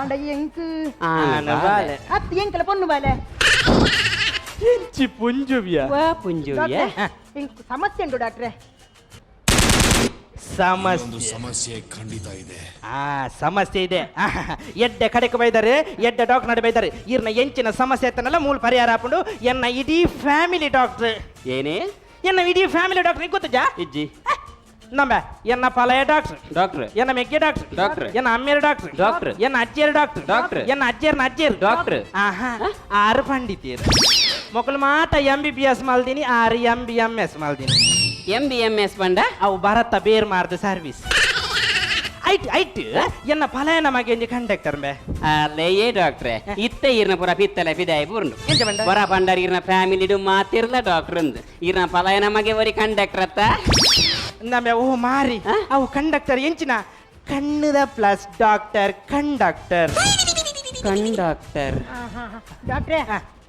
F: ಆಂಡ ಎಂಕ್
B: ಆನು ಬಾಲೆ.
F: ಅತ್ ಎಂಕಲ ಪೊಣ್ಣು ಬಾಲೆ.
D: ಎಂಚಿ ಪುಂಜುವ್ಯ.
B: ವಾ ಪುಂಜುವ್ಯ.
F: ಡಾಕ್ಟ್ರೆ, ಎಂಕ್ ಸಮಸ್ಯೆ ಉಂಟು ಡಾಕ್ಟ್ರೆ.
D: ಸಮಸ್ಯೆ
H: ಸಮಸ್ಯೆ ಖಂಡಿತ ಇದೆ.
D: ಆ ಸಮಸ್ಯೆ ಇದೆ. ಎಡ್ಡೆ ಕಡೆಗೆ ಬೈದಾರೆ, ಎಡ್ಡೆ ಡಾಕ್ಟರ್ ನಡೆ ಬೈದಾರೆ. ಇರ್ನ ಎಂಚಿನ ಸಮಸ್ಯೆ ಆಯ್ತನಲ್ಲ ಮೂಲ ಪರಿಹಾರ ಹಾಕೊಂಡು ಎನ್ನ ಇಡೀ ಫ್ಯಾಮಿಲಿ ಡಾಕ್ಟರ್.
B: ಏನೇ?
D: ಎನ್ನ ಇಡೀ ಫ್ಯಾಮಿಲಿ ಡಾಕ್ಟರ್ ಗೊತ್ತಜಾ?
B: ಇಜ್ಜಿ.
D: ನಮ್ಮ ಎನ್ನ ಪಲಯ ಡಾಕ್ಟರ್.
B: ಡಾಕ್ಟರ್.
D: ಎನ್ನ ಮೆಕ್ಕೆ ಡಾಕ್ಟರ್.
B: ಡಾಕ್ಟ್ರ್.
D: ಎನ್ನ ಅಮ್ಮೇರ ಡಾಕ್ಟರ್.
B: ಡಾಕ್ಟ್ರ್.
D: ಎನ್ನ ಅಜ್ಜಿಯರ ಡಾಕ್ಟರ್.
B: ಡಾಕ್ಟ್ರ್.
D: ಎನ್ನ ಅಜ್ಜಿಯರ್ನ ಅಜ್ಜಿಯರ್
B: ಡಾಕ್ಟ್ರ್.
D: ಆಹಾ, ಆರು ಪಂಡಿತಿಯರು ಮೊಕಲು ಮಾತ ಎಂ ಬಿ ಬಿ ಎಸ್ ಮಲ್ದಿನಿ, ಆರು ಎಂ ಬಿ ಎಂ ಎಸ್ ಮಲ್ದಿನಿ.
B: ಎಂ ಬಿ ಎಂ ಎಸ್ ಪಂಡ?
D: ಅವು ಭಾರತ ಬೇರ್ ಮಾರ್ದ ಸರ್ವಿಸ್. ಐಟ್ ಐಟ್ ಎನ್ನ ಪಲಯನ ಮಗೆಂಜಿ ಕಂಡಕ್ಟರ್ ಬೇ.
B: ಅಲ್ಲೇ ಏ ಡಾಕ್ಟ್ರೆ, ಇತ್ತೆ ಇರ್ನ ಪುರ ಪಿತ್ತಲೆ ಪಿದಾಯಿ ಪೂರ್ಣು.
D: ಎಂಚ ಪಂಡ?
B: ಬರ ಪಂಡರ್ ಇರ್ನ ಫ್ಯಾಮಿಲಿಡು ಮಾತಿರ್ಲ ಡಾಕ್ಟರ್ ಅಂದ್, ಇರ್ನ ಪಲಾಯನ ಮಗೆ ಒರಿ ಕಂಡಕ್ಟರ್ ಅತ್ತ.
D: ನಮ್ಮ ಓ ಮಾರಿ.
B: ಆ?
D: ಅವು ಕಂಡಕ್ಟರ್ ಎಂಚಿನ ಕಣ್ಣದ ಪ್ಲಸ್ ಡಾಕ್ಟರ್, ಕಂಡಕ್ಟರ್.
B: ಕಂಡಕ್ಟರ್.
F: ಡಾಕ್ಟ್ರೆ,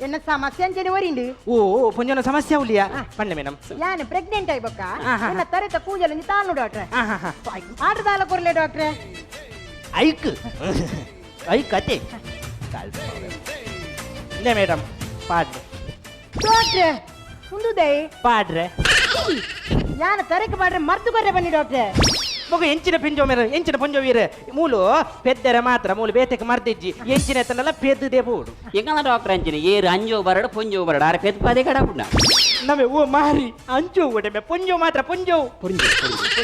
F: ಎನ್ನ ಸಮಸ್ಯೆ ಅಂಚನೆ ಒರಿಂಡು.
D: ಓ ಪುಂಜನ ಸಮಸ್ಯೆ ಉಲಿಯಾ ಪಂಡೆ ಮೇಡಮ್.
F: ಯಾನ್ ಪ್ರೆಗ್ನೆಂಟ್ ಆಯ್ಬಕ್ಕ.
D: ಆಹಾ.
F: ಎನ್ನ ತರೆತ ಕೂಜಲ ತಾನು ಡಾಕ್ಟ್ರೆ. ಆರ್ಡರ್ ದಾಲ ಕೊರ್ಲೆ ಡಾಕ್ಟ್ರೆ.
D: ಐಕ್ ಐಕ್ ಅತೆ ಇಂದೆ ಮೇಡಮ್ ಪಾಡ್ರೆ.
F: ಡಾಕ್ಟ್ರೆ, ಉಂದುದೈ.
D: ಪಾಡ್ರೆ.
F: ಯಾನ ತರೆಕ್ ಪಾಡ್ರೆ ಮರ್ತು ಕೊರ್ರೆ ಬನ್ನಿ ಡಾಕ್ಟ್ರೆ.
D: ಮಗು ಎಂಚಿನ ಪಿಂಜೋ ಮೇರ ಎಂಚಿನ ಪೊಂಜೋ ವೀರ ಮೂಲು ಪೆದ್ದೆರೆ ಮಾತ್ರ ಮೂಲು ಬೇತೆಕ್ ಮರ್ದಿಜ್ಜಿ ಎಂಚಿನ ಎತ್ತನಲ್ಲ ಪೆದ್ದುದೇ ಬೋಡು.
B: ಎಂಗಲ ಡಾಕ್ಟರ್ ಅಂಚಿನ ಏರು ಅಂಜೋ ಬರಡು ಪೊಂಜೋ ಬರಡು ಆರೆ ಪೆದ್ ಪದೇ ಕಡಪುಂಡ.
D: ನಮೆ ಓ ಮಾರಿ ಅಂಜೋ ಒಡೆಮೆ ಪೊಂಜೋ ಮಾತ್ರ ಪೊಂಜೋ.
B: ಪೊಂಜೋ ಪೊಂಜೋ.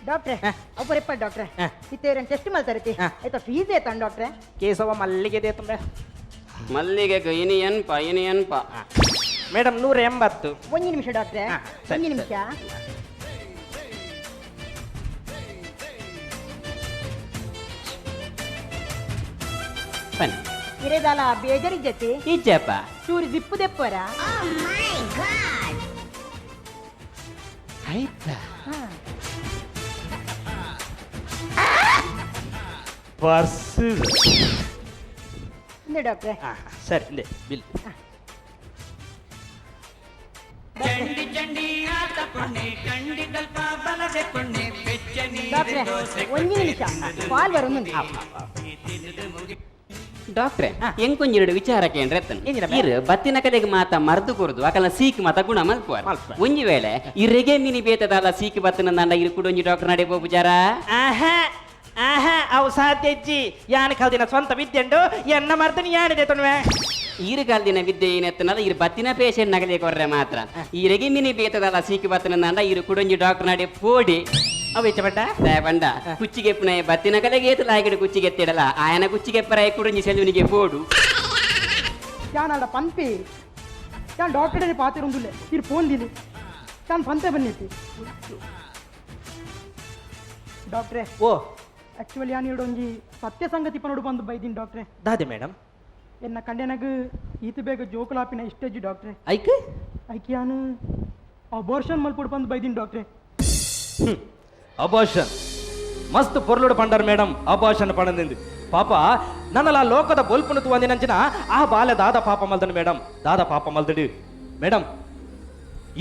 F: ಡಾಕ್ಟ್ರೆ, ಒಬ್ಬರೆಪ್ಪ ಡಾಕ್ಟ್ರೆ.
D: ಹಾ.
F: ಇತ್ತೇರನ್ ಟೆಸ್ಟ್ ಮಲ್ತಾರತಿ.
D: ಹಾ.
F: ಆಯ್ತಾ, ಫೀಸ್ ಏತಾನ್ ಡಾಕ್ಟ್ರೆ?
D: ಕೇಶವ ಮಲ್ಲಿಗೆ they ತುಂಬ.
B: ಮಲ್ಲಿಗೆ ಇನಿ ಎನ್ಪ ಇನಿ ಎನ್ಪ.
D: ಮೇಡಮ್ 180.
F: ಒಂದು ನಿಮಿಷ ಡಾಕ್ಟ್ರೆ.
D: ಹಾ, ಸರಿ,
F: ಒಂದು ನಿಮಿಷ.
B: ಬನ್ನಿ.
F: ಇರೇದಾಲ ಬೇಜಾರಿಜ್ಜತಿ?
B: ಇಜ್ಜಪ್ಪ.
F: ಚೂರು ಜಿಪ್ಪು ದೆಪ್ಪರ.
B: ಆಯ್ತಾ?
D: ಪರ್ಸ್.
F: ಇಂದೆ ಡಾಕ್ಟ್ರೆ.
D: ಸರಿ, ಇಂದೆ ಬಿಲ್.
F: ಡಾಕ್ಟ್ರೆ, ಒಂದು ನಿಮಿಷ, ಕಾಲ್ ಬರೋದು.
B: ಡಾಕ್ಟ್ರೆ, ಎಂಕೊಂಜಿರಡು ವಿಚಾರ ಕೇಂದ್ರ.
D: ಎಂಜಿನ ಬೇ?
B: ಇರು ಬತ್ತಿನ ಕಡೆಗೆ ಮಾತ ಮರ್ದು ಕೊರುದು ಅಕಲ ಸೀಕ್ ಮಾತ ಗುಣ ಮಲ್ಪುವ.
D: ಮಲ್ಪುವ.
B: ಒಂಜಿ ವೇಳೆ ಇರೆಗೆ ಮಿನಿ ಬೇತದಲ್ಲ ಸೀಕ್ ಬತ್ತಿನ ನಂಡ ಇರು ಕುಡೊಂಜಿ ಡಾಕ್ಟರ್ ನಡೆ ಪೋಪುಜಾರ?
D: ಆಹಾ ಆಹಾ, ಅವು ಸಾಧ್ಯ ಇಜ್ಜಿ. ಯಾನ್ ಕಲ್ದಿನ ಸ್ವಂತ ವಿದ್ಯೆಂಡು ಎನ್ನ ಮರ್ದನಿ ಯಾನಿದೆ ತುಣುವೆ.
B: ಈರು ಕಲ್ದಿನ ವಿದ್ಯೆ ಏನೆತ್ತನಲ್ಲ ಇರು ಬತ್ತಿನ ಪೇಷಂಟ್ ನಗಲಿ ಕೊರ್ರೆ ಮಾತ್ರ ಈರೆಗೆ ಮಿನಿ ಬೇತದಲ್ಲ ಸೀಕ್ ಬತ್ತಿನ ನಂಡ ಇರು ಕುಡೊಂಜಿ ಡಾಕ್ಟರ್ ನಡೆ ಪೋಡಿ.
D: ಅವು ಹೆಚ್ಚ ಬಡ್ಡ.
B: ಬಂಡ ಕುಚ್ಚಿಗೆ ಪುನಃ ಬತ್ತಿನ ಕಲೆಗೆ ಏತು ಲಾಗಿಡು ಕುಚ್ಚಿಗೆ ಎತ್ತಿಡಲ ಆಯನ ಕುಚ್ಚಿಗೆ ಪರಾಯ ಕುಡೊಂಜಿ ಸೆಲೂನಿಗೆ ಪೋಡು.
F: ಯಾನಲ್ಲ ಪಂಪಿ ಯಾನ್ ಡಾಕ್ಟರ್ ಪಾತಿರುಂದುಲ್ಲೆ ಇರು ಫೋನ್ ದಿಲಿ ಯಾನ್ ಪಂತೆ ಬನ್ನಿತಿ ಡಾಕ್ಟ್ರೆ.
D: ಓ.
F: ಆಕ್ಚುಲಿ ಯಾನ್ ಒಂಜಿ ಸತ್ಯ ಸಂಗತಿ ಪನೋಡು ಬಂದು ಬೈದಿನಿ ಡಾಕ್ಟ್ರೆ.
D: ದಾದೆ ಮೇಡಮ್?
F: ಎನ್ನ ಕಂಡೆನಗ ಈತ ಬೇಗ ಜೋಕುಲಾಪಿನ ಇಷ್ಟಜ್ಜಿ ಡಾಕ್ಟ್ರೆ.
D: ಐಕ್?
F: ಐಕ್ ಯಾನು ಅಬೋರ್ಷನ್ ಮಲ್ಪೊಡು ಬಂದು ಬೈದಿನಿ ಡಾಕ್ಟ್ರೆ.
D: ಅಬಾಷನ್ ಮಸ್ತ್ ಪೊರ್ಲುಡು ಪಂಡರ್ ಮೇಡಮ್. ಅಬಾಷನ್ ಪಣದಿಂದು ಪಾಪ ನನ್ನಲ ಲೋಕದ ಬೊಲ್ಪುನು ತುವಂದಿನಂಚಿನ ಆ ಬಾಲೆ ದಾದ ಪಾಪ ಮಲ್ದನು ಮೇಡಮ್, ದಾದ ಪಾಪ ಮಲ್ದಡು ಮೇಡಮ್.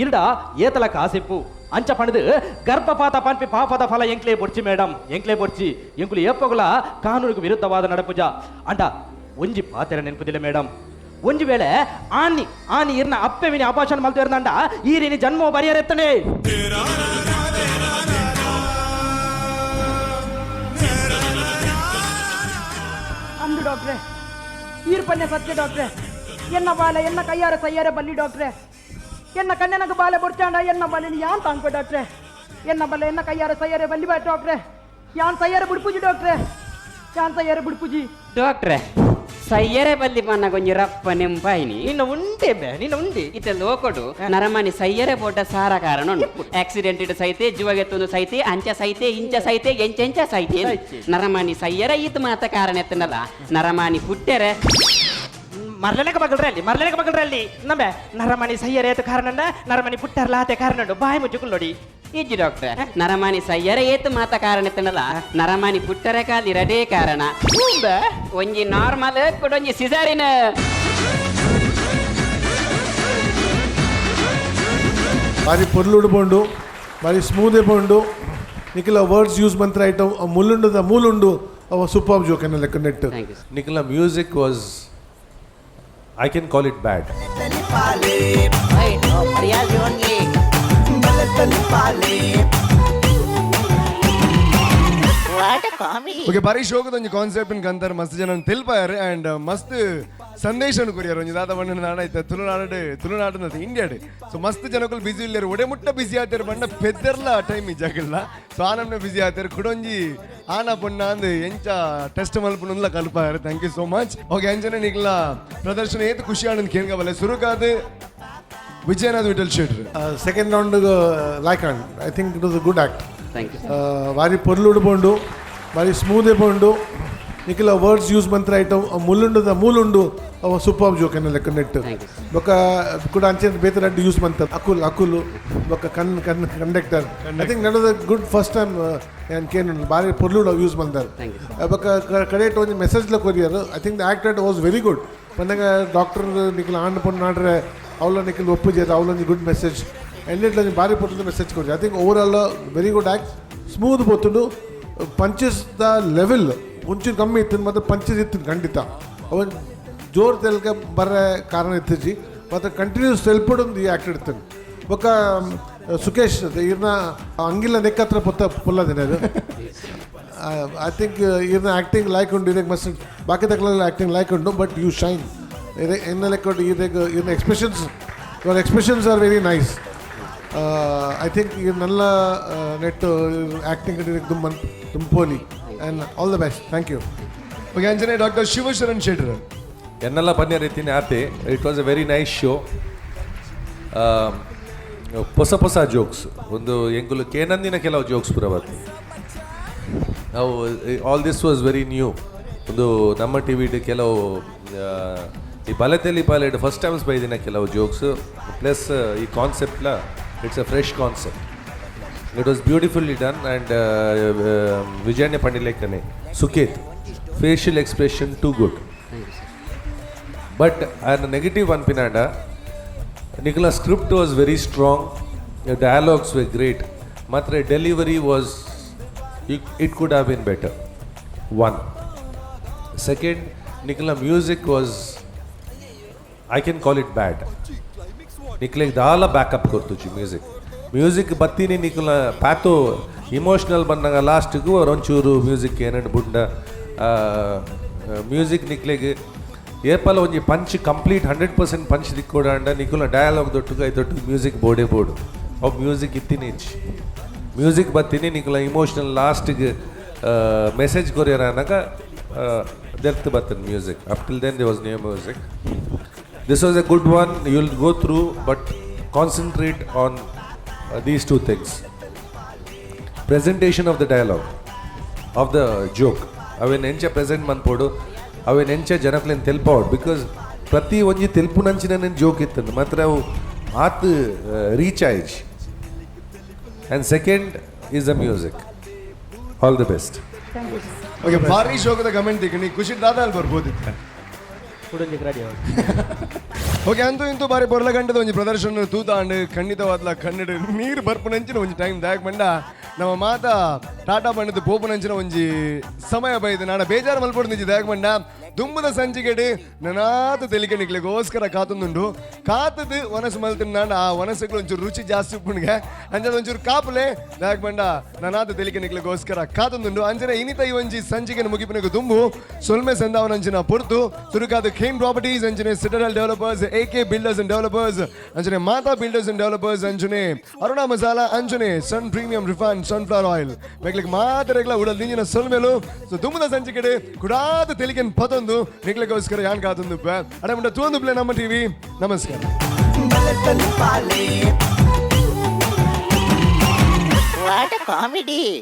D: ಇರ್ಡ ಏತಲ ಕಾಸಿಪ್ಪು ಅಂಚ ಪಣದು ಗರ್ಭಪಾತ ಪನ್ಪಿ ಪಾಪದ ಫಲ ಎಂಕ್ಲೇ ಬೊಡ್ಚಿ ಮೇಡಮ್, ಎಂಕ್ಲೇ ಬೊಡ್ಚಿ. ಎಂಕುಲು ಏಪೊಗುಲ ಕಾನೂನುకు ವಿರುದ್ಧವಾದ ನಡಪುಜ ಅಂಡ ಒಂಜಿ ಪಾತೆರ ನೆನಪುದಿಲ್ಲ ಮೇಡಮ್. ಒಂಜಿ ವೇಳೆ ಆನಿ ಆನಿ ಇರ್ನ ಅಪ್ಪೆ ವಿನಿ ಅಪಾಷನ್ ಮಲ್ತು ಇರ್ನಂಡ ಈರಿನಿ ಜನ್ಮ ಬರಿಯರೆತ್ತನೆ.
F: ಅಂದು ಡಾಕ್ಟ್ರೆ, ಈರ್ ಪನ್ಯ ಸತ್ಯ ಡಾಕ್ಟ್ರೆ. ಎನ್ನ ಬಾಲೆ ಎನ್ನ ಕೈಯಾರ ಸೈಯಾರ ಬಲ್ಲಿ ಡಾಕ್ಟ್ರೆ. ಎನ್ನ ಕಣ್ಣನಗ ಬಾಲೆ ಬೊಡ್ಚಾಂಡ ಎನ್ನ ಬಾಲೆ ಯಾನ್ ತಾಂಕೋ ಡಾಕ್ಟ್ರೆ. ಎನ್ನ ಬಲ್ಲೆ ಎನ್ನ ಕೈಯಾರ ಸೈಯಾರೆ ಬಲ್ಲಿ ಬಾ ಡಾಕ್ಟ್ರೆ. ಯಾನ್ ಸೈಯಾರ ಬುಡ್ಪುಜಿ ಡಾಕ್ಟ್ರೆ, ಯಾನ್ ಸೈಯಾರ ಬುಡ್ಪುಜಿ.
B: ಡಾಕ್ಟ್ರೆ, ಸೈಯರೆ ಬಲ್ಲಿ ಪನ್ನ ಕೊಂಜಿ ರಪ್ಪ ನೆಂಪಾಯಿನಿ.
D: ನಿನ್ನ ಉಂಡೆ ಬೆ ನಿನ್ನ ಉಂಡೆ.
B: ಇತ್ತ ಲೋಕೊಡು ನರಮಾನಿ ಸೈಯರೆ ಬೋಟ ಸಾರ ಕಾರಣ ಉಂಟು. ಆಕ್ಸಿಡೆಂಟ್ ಇಡು ಸೈತೆ, ಜುವಗೆತ್ತೊಂದು ಸೈತೆ, ಅಂಚ ಸೈತೆ, ಇಂಚ ಸೈತೆ, ಎಂಚೆಂಚ ಸೈತೆ. ನರಮಾನಿ ಸೈಯರ ಈತ ಮಾತ ಕಾರಣ ಎತ್ತನಲ್ಲ ನರಮಾನಿ ಪುಟ್ಟೆರೆ.
D: ಮರ್ಲನಕ ಮಗಳ್ರಲ್ಲಿ ಮರ್ಲನಕ ಮಗಳ್ರಲ್ಲಿ ನಂಬೆ ನರಮಣಿ ಸೈಯರೇತು ಕಾರಣ ನರಮಣಿ ಪುಟ್ಟರ್ಲಾತೆ ಕಾರಣ ಉಂಟು ಬಾಯಿ ಮುಚ್ಚುಕೊಳ್ಳೋಡಿ.
B: ಇಜ್ಜಿ ಡಾಕ್ಟ್ರೆ, ನರಮಾನಿ ಸೈಯರ ಏತು ಮಾತ ಕಾರಣ ಎತ್ತನಲ್ಲ ನರಮಾನಿ ಪುಟ್ಟರೆ ಕಾಲಿ ರಡೇ ಕಾರಣ. ಒಂಜಿ ನಾರ್ಮಲ್ ಕೊಡೊಂಜಿ ಸಿಸಾರಿನ.
H: ಬಾರಿ ಪೊರ್ಲುಡು ಬೋಂಡು, ಬಾರಿ ಸ್ಮೂತ್ ಬೋಂಡು. ನಿಖಿಲ ವರ್ಡ್ಸ್ ಯೂಸ್ ಮಂತ್ರ ಐಟಮ್ ಮುಲ್ಲುಂಡು ಮೂಲುಂಡು ಅವ ಸೂಪರ್ ಜೋಕ್ ಲೆಕ್ಕ ನೆಟ್.
B: Thank you.
I: Nikhila music was, I can call it bad.
G: What a comedy.
A: Okay, ಬಾರಿ ಶೋಕದ ಒಂಜಿ ಕಾನ್ಸೆಪ್ಟ್ ಕಂತಾರ, ಮಸ್ತ್ ಜನ ತೆಲ್ಪಾಯರ್ ಅಂಡ್ ಮಸ್ತ್ ಸಂದೇಶನ ಕೊರಿಯರ್. ಒಂಜಿ ದಾದ ಬಣ್ಣ ನಾಡೈತೆ ತುಳುನಾಡು, ತುಳುನಾಡು ಇಂಡಿಯಾಡ್. ಸೊ ಮಸ್ತ್ ಜನಕುಲು ಬಿಸಿ ಇಲ್ಲೇರು, ಒಡೆ ಮುಟ್ಟ ಬಿಸಿ ಆತೇರು ಬಣ್ಣ ಪೆದ್ದರ್ಲ ಟೈಮ್ ಇಜ್ಜಾಗಲ್ಲ. ಸೊ ಆ ನಮ್ನೆ ಬಿಸಿ ಆತೇರು ಕುಡೊಂಜಿ ಆನ ಪೊಣ್ಣ ಅಂದ್ ಎಂಚ test ಮಲ್ಪುನುಲ್ಲ ಕಲ್ಪಾಯರ್. Thank you so much. Okay, ಅಂಚನೆ ನಿಗ್ಲ ಪ್ರದರ್ಶನ ಏತ್ ಖುಷಿ ಆನಂದ್ ಕೇಳ್ಕಬಲ್ಲೆ. ಸುರುಕಾದ್ ವಿಜಯನಾಥ್ ವಿಠಲ್ ಶೆಟ್ರ್.
H: Second round like and I think it was a good act.
B: Thank you.
H: ಬಾರಿ ಪೊರ್ಲುಡು ಬೋಂಡು, ಬಾರಿ ಸ್ಮೂತ್ ಬೋಂಡು. ನಿಖಿಲ ವರ್ಡ್ಸ್ ಯೂಸ್ ಮಂತ್ರ ಐಟಮ್ ಮುಲ್ಲುಂಡು ಮೂಲುಂಡು, ಅವ ಸೂಪರ್ ಜೋಕ್ ಎನ್ನ ಲೆಕ್ಕ ನೆಟ್.
B: Thank you.
H: ಬೊಕ್ಕ ಕೂಡ ಅಂಚೆ ಬೇತೆ ರಡ್ಡ್ ಯೂಸ್ ಮಂತ ಅಕುಲ್ ಅಕುಲು ಬೊಕ್ಕ ಕಣ್ ಕಣ್ conductor. I think that was a good first time ಯಾನ್ ಕೇನು ಬಾರಿ ಪೊರ್ಲುಡು ಯೂಸ್ ಮಂತಾರ.
B: Thank you.
H: ಬೊಕ್ಕ ಕಡೆಟ್ ಒಂಜಿ ಮೆಸೇಜ್ಲ courier. I think the acted was very good. ಪಂದಾಗ ಡಾಕ್ಟರ್ ನಿಖಿಲ್ ಆಂಡ್ ಪೊಣ್ಣು ಆಡ್ರೆ ಅವಳ ನಿಖಿಲ್ ಒಪ್ಪುಜೇರು, ಅವಳೊಂಜಿ ಗುಡ್ ಮೆಸೇಜ್ ಎಂಡೆಟ್ಲೊಂಜಿ ಬಾರಿ ಪೊರ್ತುದ ಮೆಸೇಜ್ ಕೊರ್ಜೆ. I think overall very good act, smooth ಪೊತ್ತುಂಡು. ಪಂಚಸ್ the level ಒಂಚೂರು ಕಮ್ಮಿ ಇತ್ತು ಮತ್ತು ಪಂಚಸ್ ಇತ್ತು ಖಂಡಿತ. ಅವನ್ ಜೋರು ತೆಲ್ಕ ಬರ್ರೆ ಕಾರಣ ಇತ್ತಿಜಿ ಮತ್ತು ಕಂಟಿನ್ಯೂಸ್ ತೆಲ್ಪಡೊಂದು ಈ ಆ್ಯಕ್ಟ್ ಇಡ್ತಾನೆ. ಬೊಕ್ಕ ಸುಕೇಶ್ ಇರ್ನ ಅಂಗಿಲ್ಲ ನೆಕ್ಕತ್ರ ಪೊತ್ತ ಪುಲ್ಲದಿನ. I think ಇರ್ನ ಆ್ಯಕ್ಟಿಂಗ್ ಲೈಕ್ ಉಂಡು ಇರೆಗ್ ಮಸ್ತ್, ಬಾಕಿ ತಕ್ಲೆಲ್ಲ ಆ್ಯಕ್ಟಿಂಗ್ ಲೈಕ್ ಉಂಡು, ಬಟ್ you shine. ಎನ್ನ ಲೆಕ್ಕ ಇರೆಗ್ ಇರ್ನ expressions, your expressions are very nice. I think ಇರ್ನೆಲ್ಲ net acting ತುಂಬ ತುಂಬೋಲಿ and all the best. Thank you.
A: Okay, ಅಂಚನೆ ಡಾಕ್ಟರ್ ಶಿವಶರಣ್ ಶೆಟ್ರ್.
I: ಎನ್ನೆಲ್ಲ ಪನ್ಯ ರೀತಿನೇ ಆತೆ. It was a very nice show. ಹೊಸ ಹೊಸ ಜೋಕ್ಸ್, ಒಂದು ಎಂಕುಲು ಕೇನಂದಿನ ಕೆಲವು ಜೋಕ್ಸ್ ಪೂರ ಬತ್ತು ಅವು. All this was very new. ಒಂದು ನಮ್ಮ ಟಿ ವಿಡ್ ಕೆಲವು ಈ ಬಲತೆಲಿ ಪಾಲೆಡ್ ಫಸ್ಟ್ ಟೈಮ್ಸ್ ಬೈದಿನ ಕೆಲವು ಜೋಕ್ಸ್, ಪ್ಲಸ್ ಈ ಕಾನ್ಸೆಪ್ಟ್ಲ it's a fresh concept. It was beautifully done. And ವಿಜಯಣ್ಯ ಪಂಡಿಲೇಖನೆ ಸುಕೇತ್ facial expression too good. But an negative ಅನ್ಪಿನಾಂಡ ನಿಖಲ script was very strong, dialogues were great, ಮಾತ್ರ delivery was, it could have been better. One second, ನಿಖಲ music was, I can call it bad. ನಿಕ್ಲೆಗ್ ದಾಲ backup ಕೊರ್ತುಜಿ music. Music ಬತ್ತೀನಿ ನಿಕುಲ ಪ್ಯಾತೋ emotional ಬಂದಾಗ ಲಾಸ್ಟಿಗೂ ಒಂಚೂರು music ಏನಂಡ್ ಬುಂಡ music ನಿಕ್ಲೆಗ್ ಏಪಲ ಒಂಜಿ punch, complete 100% punch ದಿಕ್ಕೋಡಾಂಡ ನಿಕುಲ ಡಯಲಾಗ್ ದೊಟ್ಟುಗ ಐದೊಟ್ಟು ಮ್ಯೂಸಿಕ್ ಬೋಡೆ ಬೋಡು. ಅವು ಮ್ಯೂಸಿಕ್ ಇತ್ತಿನ ಇಜ್ಜಿ. ಮ್ಯೂಸಿಕ್ ಬತ್ತೀನಿ ನಿಕುಲ ಇಮೋಷ್ನಲ್ ಲಾಸ್ಟಿಗೆ ಮೆಸೇಜ್ ಕೊರಿಯರ್ ಅನ್ನಾಗ ದೆರ್ತ್ ಬರ್ತದೆ music. Up till then there was no music. This was a good one. You will go through, but concentrate on these two things: presentation of the dialogue, of the joke. ಅವೇನು ಎಂಚ present ಮನ್ಪೋಡು, ಅವೇನು ಎಂಚ ಜನಕ್ಲೇನು ತೆಲ್ಪಾವಡು. Because ಪ್ರತಿ ಒಂಜಿ ತೆಲ್ಪುನಂಚಿನ ಜೋಕ್ ಇತ್ತು, ಮಾತ್ರ ಅವು ಆತ್ reach ಆಯ್ಜಿ. And second is the music. All the best.
A: Okay, ಭಾರಿ ಶೋಕದ ಕಮೆಂಟ್ ತಿಕ್ಕಣಿ ಖುಷಿ ದಾದ ಅಲ್ಲಿ ಬರ್ಬೋದಿತ್ತು. ಓಕೆ, ಅಂತೂ ಇಂತೂ ಬಾರಿ ಪೊರ್ಲ ಗಂಟದ ಒಂಜಿ ಪ್ರದರ್ಶನ ತೂತಾಂಡ್. ಖಂಡಿತವಾದ್ಲ ಕನ್ನಡ ನೀರು ಬರ್ಪುನಂಚಿನ ಒಂಜಿ ಟೈಮ್ ದಾಯಕ್ ಬಂಡ ನಮ್ಮ ಮಾತಾ ಟಾಟಾ ಬಣ್ಣದ ಪೋಪುನಂಚಿನ ಒಂಜಿ ಸಮಯ ಬೈದು. ನಾಡ ಬೇಜಾರು ಮಲ್ಪೊಡು ನಿಜಿ ದಾಯಕ್ ಬಂಡ ದುಂಬುದ ಸಂಚಿಗೆಡು ನನಾತ ತೆಲಿಕೆ ನಿಕ್ಲೆಗೋಸ್ಕರ ಕಾತೊಂದುಂಡು. ಕಾತದು ವನಸು ಮಲ್ತಿನ ಆ ವನಸುಗಳು ಒಂಚೂರು ರುಚಿ ಜಾಸ್ತಿ ಉಪ್ಪುಣಿಗೆ ಅಂಚದ ಒಂಚೂರು ಕಾಪುಲೆ. ದಾಯಕ್ ಬಂಡ ನನಾತ ತೆಲಿಕೆ ನಿಕ್ಲೆಗೋಸ್ಕರ ಕಾತೊಂದುಂಡು. ಅಂಚನೆ ಇನಿತ ಈ ಒಂಜಿ ಸಂಚಿಗೆ ಮುಗಿಪಿನಗ ದುಂಬು ಸೊಲ್ಮೆ ಸಂದಾವನಂಚಿನ ಪೊರ್ತು. ಸುರುಕಾದ ಖೇನ್ ಪ್ರಾಪರ್ಟೀಸ್, ಅಂಚನೆ citadel developers, A K builders and developers, ಅಂಚನೆ ಮಾತಾ ಬಿಲ್ಡರ್ಸ್ ಅಂಡ್ ಡೆವಲಪರ್ಸ್, ಅಂಚನೆ ಅರುಣಾ ಮಸಾಲಾ, ಅಂಚನೆ ಸನ್ ಪ್ರೀಮಿಯಂ ರಿಫೈನ್ಡ್ ಸನ್ಫ್ಲವರ್ ಆಯಿಲ್ ಮೆಗ್ಲಿಕ್ ಮಾತೆರೆಗ್ಲ ಉಡಲ್ ದಿಂಜಿನ ಸೊಲ್ಮೆಲು. ಸೊ ದುಂಬುದ ಸಂಚಿಕೆಡೆ ಕುಡಾದ ತೆಲಿಕೆನ್ ಪತೊಂದು ನಿಕ್ಲೆಗೋಸ್ಕರ ಯಾನ್ ಕಾತೊಂದು ಅಡೆ ಮುಂಡ ತೂಂದು ಪ್ಲೇ ನಮ್ಮ ಟಿವಿ. ನಮಸ್ಕಾರ.
G: What a comedy.